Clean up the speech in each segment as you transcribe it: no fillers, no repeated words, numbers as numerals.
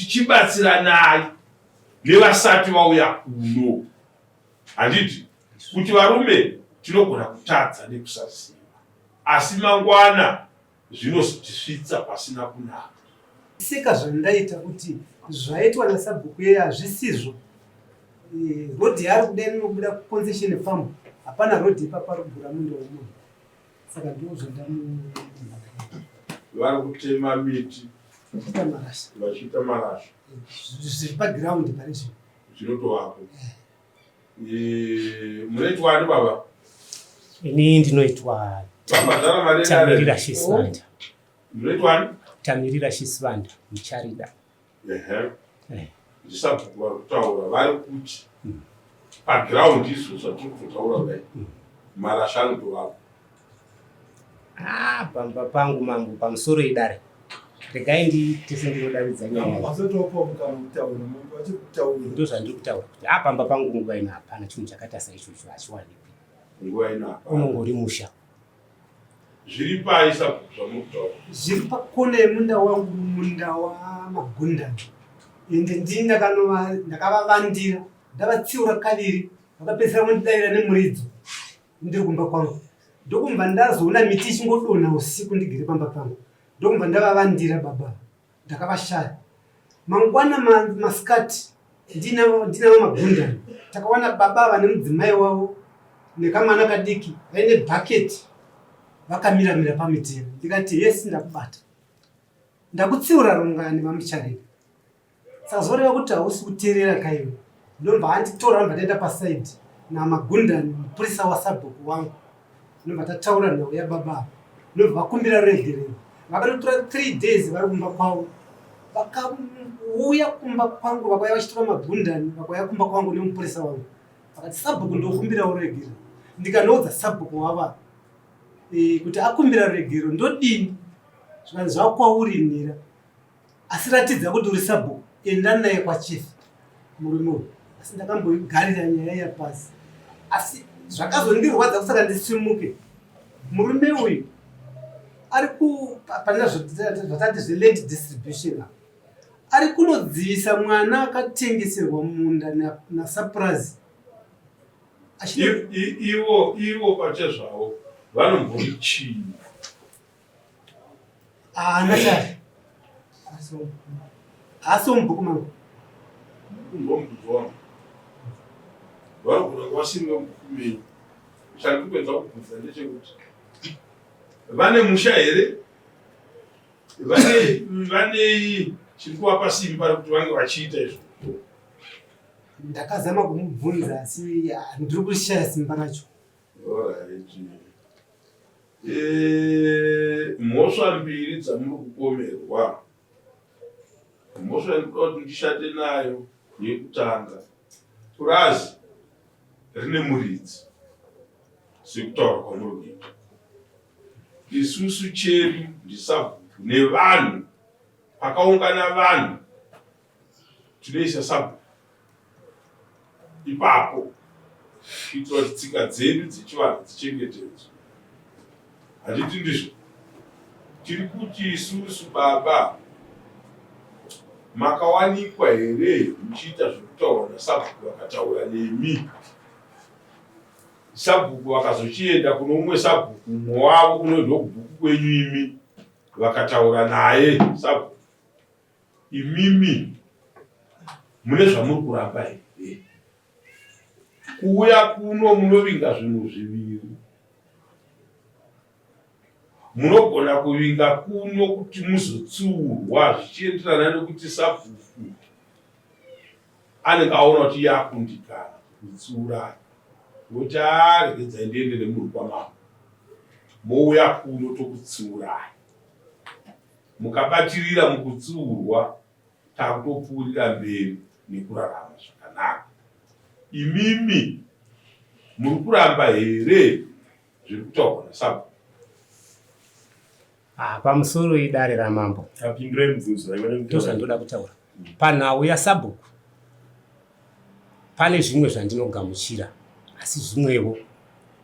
Kuti chibatsiranai nevasati vauya kuno. Handiti kuti varume tinogona kutadza nekusaziva, asi mangwana zvinozotisvitsa pasina kunaka. Seka zvandaita kuti zvaitwa nasabhuku iye hazvisizvo. Eh, road yaari kuda inobuda kuconcession farm hapana road ipapa ari kugura munda wemunhu saka ndo zvandamu vari kutema miti vachiita marasha vachiita marasha zviri pagiraundi pane zvino zvinotovapo eh, munoitwa ani baba ini ndinoitwa tamirira shisvanda munoitwa ani tamirira shisvanda mucharida ehe eh. ndisabhuku vari kutaura vari kuti hmm. pagiraundi izvo zvatiri kutotaura kudai hmm. marasha anotovapo Ah, pamba pangu mambo pamusoro idare. Regai ndiite sendinodavidza nyaya. Ndozvandiri kutaura kuti ah pamba pangu nguva ino hapana chinhu chakaita saichocho hachiwanikwi. Nguva ino hapana. Unongori musha. Zviri pai sabhuku zvamuri kutaura? Zviri pakona yemunda wangu munda waMagunda. Ende ndini ndakanova ndakavavandira ndavatsiura kaviri vakapedzisira vondidavira nemuridzo. Ndiri kumba kwangu ndokubva ndazoona miti ichingodonha usiku ndigere pamba pangu ndokubva ndavavandira baba ndakavashaya mangwana masikati ndinavo magundani takawana baba vane mudzimai wavo nekamwana kadiki vaine bhaketi vakamiramira pamiti ndikati yesi ndakubata ndakutsiura rungani vamucharira Saka zvoreva kuti hausi kuteerera kaiwe. Ndobva anditora ndobva taenda paside naMagundani mupurisa wasabhuku wangu. Ndobva tataura nhau yababa ava. Ndobva vakumbira ruregerero. Vakatotora 3 days vari kumba kwavo. Vakauya kumba kwangu vakauya vachitora Magundani vakauya kumba kwangu nemupurisa wangu. Vakati sabhuku ndokumbirawo ruregerero. Ndikanoudza sabhuku wava e, kuti akumbira ruregerero ndodini? Zvikanzi zvakwauri mira. Asi ratidza kuti uri sabhuku enda naye kwachief murume uyu. Asi ndakamboigarira nyaya iya pasi. Asi zvakazondirwadza kusaka ndisimuke. Murume uyu ari ku pane zvatati zveland distribution apa. Ari kunodzivisa mwana akatengeserwa munda nasapurazi. Ivo ivo pachezvavo vanombori chii? Haana chari. Haasi womubhuku mangu. Kunzwa mubvunzo wangu. Vanogona kuva vasiri vemubhuku menyu. Chandiri kuedza kubvunza ndechekuti vane musha here? Vane vanei chiri kuvapa simba rekuti vange vachiita izvo? Ndakazama kumubvunza asi ndiri kushaya simba racho. Alright. Eh, mhosva mbiri dzamuri kupomerwa. Mhosva yandinoda kuti ndishande nayo yekutanga, purazi rine muridzi sekutaura kwamuri kuita. Isusu chedu ndisabhuku nevanhu, pakaungana vanhu tinoisa sabhuku ipapo kuitira kuti tsika dzedu dzechivanhu dzichengetedzwe. Handiti ndizvo? Tiri kuti isusu baba makawanikwa here muchiita zvekutaura nasabhuku vakataura nemi? Sabhuku vakazochienda kuno umwe sabhuku umwe wavo kunoendwa kubhuku kwenyu imi vakataura naye sabhuku. Imimi mune zvamuri kuramba here? Kuuya kuno munovinga zvinhu zviviri. Munogona kuvinga kuno kuti muzotsiurwa zvichienderana nekuti sabhuku anenge aona kuti iye akundikana kutsiurai woti aregedzai ndiende nemunhu kwamambo mouya kuno tokutsiurai. Mukabatirira mukutsiurwa takutopfuurira mberi nekurarama zvakanaka. Imimi muri kuramba here zviri kutaurwa nasabhuku? Ah, pamusoro idare ramambo. Apindurai mubvunzo. Ndozvandoda kutaura. Panhau yasabhuku pane zvimwe zvandinogamuchira asi zvimwewo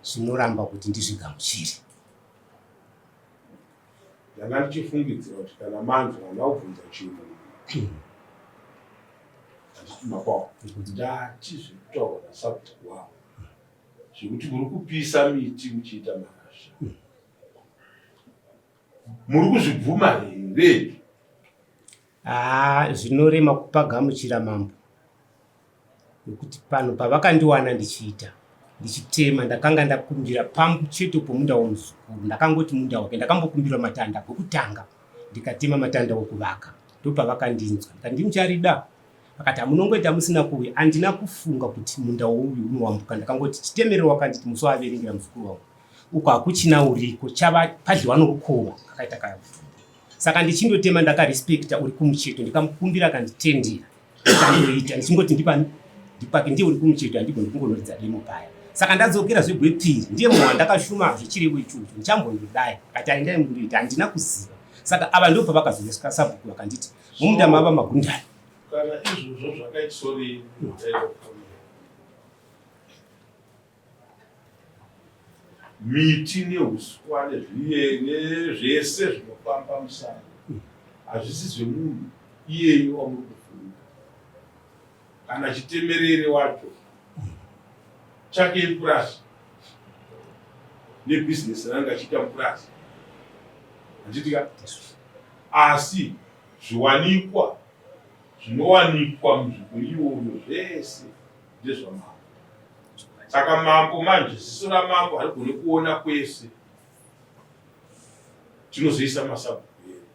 zvinoramba kuti ndizvigamuchire. Ndanga ndichifungidzira kuti kana manzwa handina kubvunza chinhu. Makwawa ndati zvekutaura nasabhuku wavo zvekuti muri kupisa miti muchiita marasha muri kuzvibvuma here? Haa zvinorema kupagamuchira mambo nekuti pano pavakandiwana ndichiita ndichitema ndakanga ndakumbira pamucheto pomunda womuzukuru ndakangoti munda wake ndakambokumbira matanda kwekutanga ndikatema matanda okuvaka ndopavakandinzwa ndikati ndimucharida vakati hamunongoita musina kuuya handina kufunga kuti munda wouyu unowambuka ndakangoti chitemerero wakanditi musi waaverengera muzukuru wangu uko hakuchina uriko chava padyiwa norukova kakaita kaya saka ndichindotema ndakarespecta uri kumucheto ndikamukumbira akanditendera ndikandoita ndichingoti ndipani ndipake ndiye uri kumucheto handigoni kungonoridza demo paya saka ndadzokera zvegwepiri ndiye munhu wandakashuma zvechirevo ichocho ndichambondodai akati aendai mundoita handina kuziva saka ava ndo pavakazoneswa sabhuku vakanditi mumunda mava magundani kana izvozvo zvakaitsorei Miti neuswa nezviye nezvese zvinofamba musango hazvisi zvemunhu iyeyu wamuri kufunga. Kana chitemerere wacho chake ipurazi nebhizinesi raanenge achiita mupurazi handiti ka? Asi zviwanikwa zvinowanikwa munzvimbo iyoyo zvese ndezvamambo. Saka mambo manje ziso ramambo harigone kuona kwese. Tinozoisa masabhuku edu.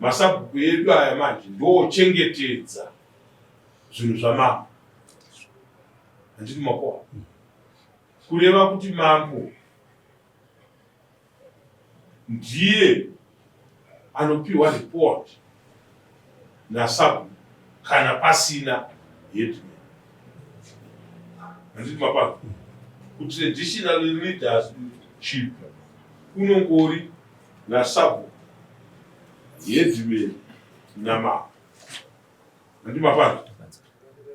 Masabhuku edu aya manje ndochengetedza zvinhu zvamambo. Handiti makoa. Kureva kuti mambo ndiye anopiwa report nasabhuku kana pasina headman. Handiti mapano kutraditional leadership kunongori nasabhuku, headman namambo. Handiti mapano?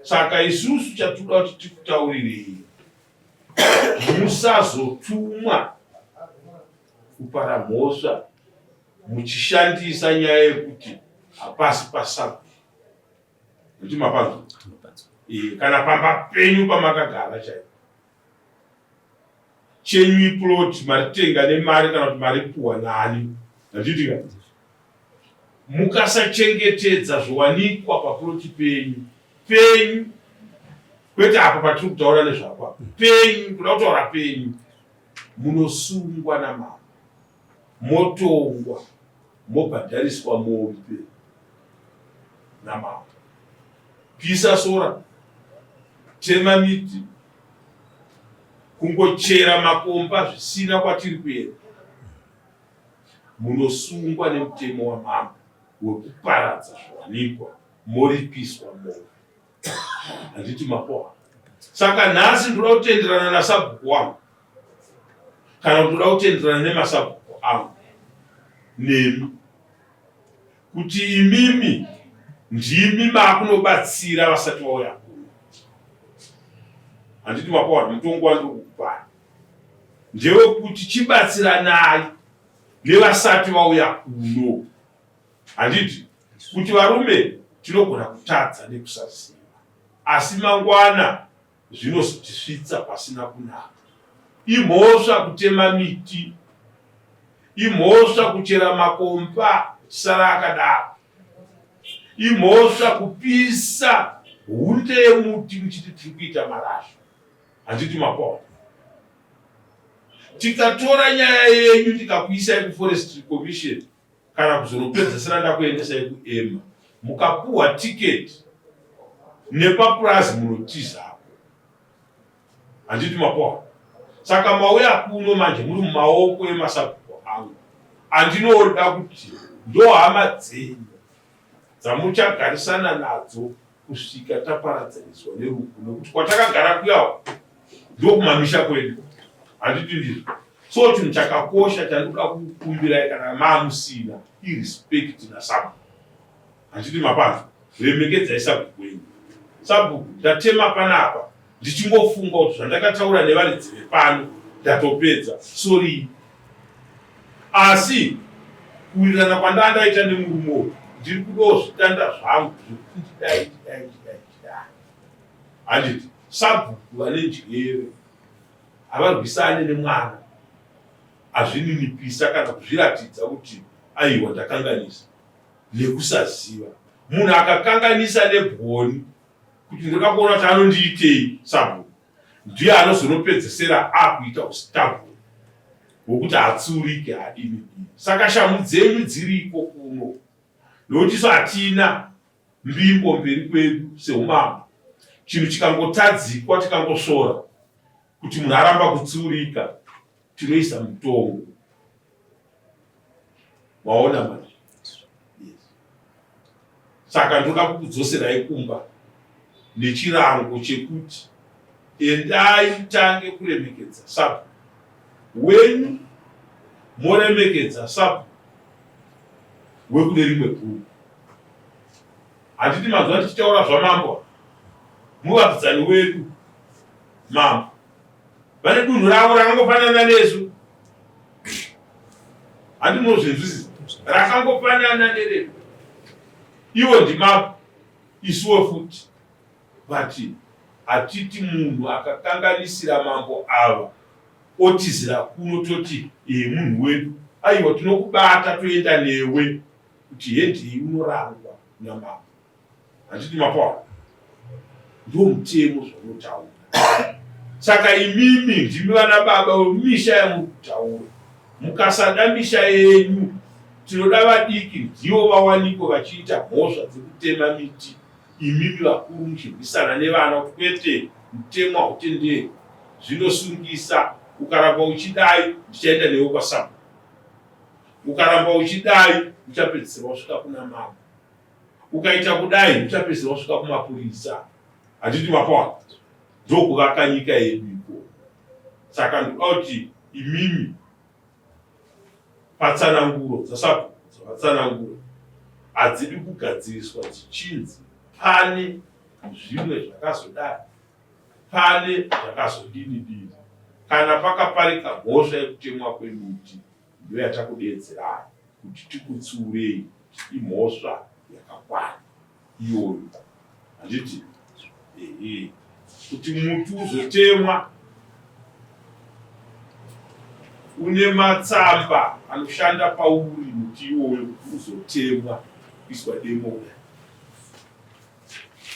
Saka isusu chatoda kuti tikutaurirei Musazotumwa kupara mhosva muchishandisa nyaya yekuti hapasi pasabhuku. Nekuti mapanzwa eh, kana pamba penyu pamakagara chaipo chenyu iplot maritenga nemari kana kuti maripuwa nani handitika Mukasachengetedza zviwanikwa paploti penyu penyu kwete apo patiri kutaura nezvapo apa penyu kuda kutaura penyu munosungwa namambo motongwa mobhadhariswa mombe namambo pisa sora tema miti kungochera makomba zvisina kwatiri kuenda Munosungwa nemutemo wamambo wekuparadza zviwanikwa moripiswa mombe. Handiti mapoa? Saka nhasi ndoda kutenderana nasabhuku wangu kana kuti ndoda kutenderana nemasabhuku angu nemi kuti imimi ndimi maakunobatsira vasati vauya kuno. Handiti mapoa? Mutongo wandiri kukupai ndewekuti chibatsiranai nevasati vauya kuno handiti kuti varume tinogona kutadza nekusaziva asi mangwana zvinozotisvitsa pasina kunaka imhosva kutema miti imhosva kuchera makomba chisara akadaro imhosva kupisa hunde yemuti muchiti tiri kuita marasha Handiti mapawa. Tikatora nyaya yenyu tikakuisai kuForestry Commission kana kuzonopedzesera ndakuendesai kuEMA mukapuhwa ticket nepapurazi munotizako. Handiti mapawa. Saka mauya kuno manje muri mumaoko emasabhuku angu andinoda kuti ndohama dzenyu dzamuchagarisana nadzo kusvika taparadzaniswa nerufu nekuti kwatakagara kuyawo ndokumamisha kwedu handiti ndizvo so chinhu chakakosha chandikuda kukumbirai kana maamusina irespect nasabhuku handiti mapanzwa remekedzai sabhuku wenyu sabhuku ndatema panapa ndichingofunga kuti zvandakataura nevaridzi vepano ndatopedza sorry asi kuwirirana kwandaa ndaita nemurume uyu ndiri kudawo zvitanda zvangu zvekuti ndidai ndidai ndidai. Handiti sabhuku vane njere havarwisane nemwana azvininipisa kana kuzviratidza kuti aiwa ndakanganisa nekusaziva. Munhu akakanganisa nebwoni kuti ndoda kuona kuti anondiitei sabhuku ndiye anozonopedzesera akuita ustabhu hwokuti hatsurike hadini dini. Saka shamhu dzenyu dziriko kuno nokuti isu hatina mbimbo mberi kwedu seumambo. Chinhu chikangotadzikwa tikangosvora kuti munhu aramba kutsiurika tinoisa mutongo. Maona manje? Yes. Saka ndoda kukudzoserai kumba nechirango chekuti endai mutange kuremekedza sabhuku wenyu moremekedza sabhuku wekune rimwe bhuku. Handiti manzwa tichitaura zvamambo muvakidzani wedu mambo vane dunhu ravo rakangofanana nesu handi munozvinzwisisa rakangofanana neredu iwo ndimambo isuwo futi but hatiti munhu akakanganisira mambo ava otizira kuno toti ee munhu wedu aiwa tinokubata toenda newe kuti hendei unorangwa namambo handiti mapawa ndo mutemo zvaunotaura saka imimi ndimi vana baba vemisha yamuri kutaura mukasada misha yenyu tinoda vadiki ndivo vawanikwe vachiita mhosva dzekutema miti imimi vakuru muchirwisana nevana kuti kwete mutemo hautenderi zvinosungisa ukaramba uchidai ndichaenda newe kwasabu ukaramba uchidai uchapedzisira wasvika kuna mambo ukaita kudai uchapedzisira wasvika kumapurisa handiti mapawa ndokuvaka nyika yedu iko saka ndoda kuti imimi patsananguro dzasabhuku dzavatsanangura hadzidi kugadziriswa dzichinzi pane zvimwe zvakazodai pane zvakazodini dini kana pakaparika mhosva yekutemwa kwemiti ndoyatakudeedzerai kuti tikutsiurei kuti imhosva yakakwana iyoyo handiti ehe kuti muti uzotemwa une matsamba anoshanda pauri muti iwoyo kuti uzotemwa kuiswa demo kudai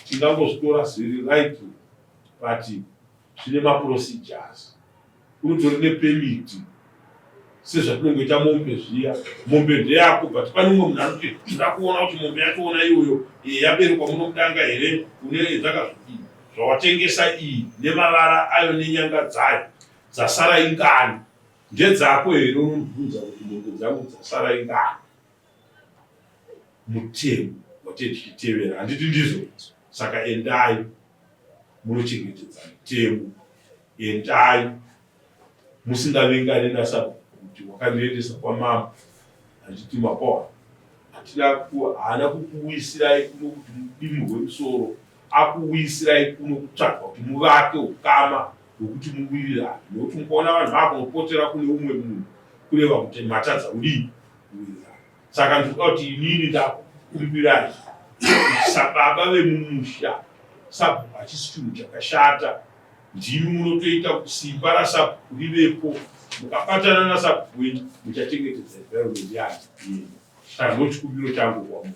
tingangozvitora zviri right but zvine maprocedures unotori nepermit sezvatinongoita mombe zviya mombe ndeyako but pane umwe munhu anoti tinoda kuona kuti mombe yachoona iyoyo eh, yaberekwa muno mudanga here une zvakazvidii zvawatengesa iyi nemavara ayo nenyanga dzayo dzasara ingani ndedzako here unondibvunza kuti mombe dzangu dzasara ingani mutemo watee tichitevera handiti ndizvo saka endai munochengetedza mutemo endai musingavengane nasabhuku kuti wakandiendesa kwamambo handiti mapoa hatina haana kukuwisirai kuno kuti mudimurwe musoro akuwisirai kuno kutsvaga kuti muvake ukama hwekuti muwirirane nekuti mukaona vanhu vakunopotera kune umwe munhu kureva kuti matadza kudii kuwirirana saka ndikuda kuti inini ndakukumbirai kuti sababa vemumusha sabhuku hachisi chinhu chakashata ndimi munotoita kuti simba rasabhuku rivepo mukabatana nasabhuku wenyu muchachengetedza environment yayo yenyu saka ndochikumbiro changu kwamuri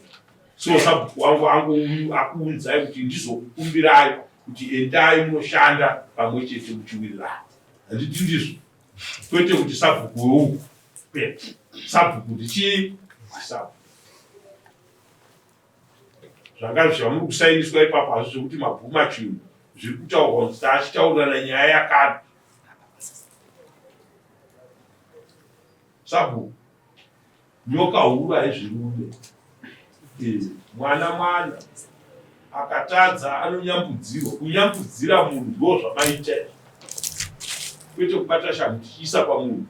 so sabhuku wangu angouyu akuunzai kuti ndizokukumbirai kuti endai munoshanda pamwe chete muchiwirirana handiti ndizvo kwete kuti sabhuku weuku kwete sabhuku ndichii sabhuku zvanga zvamuri kusainiswa ipapo hazvi zvekuti mabvuma chinhu zviri kutaurwa kunzi taachitaurirana nyaya yakati sabhuku nyoka huru haizvirume eh, mwana mwana akatadza anonyambudzirwa kunyambudzira munhu ndo zvamaita izvi kwete kubata shamhu tichiisa pamunhu.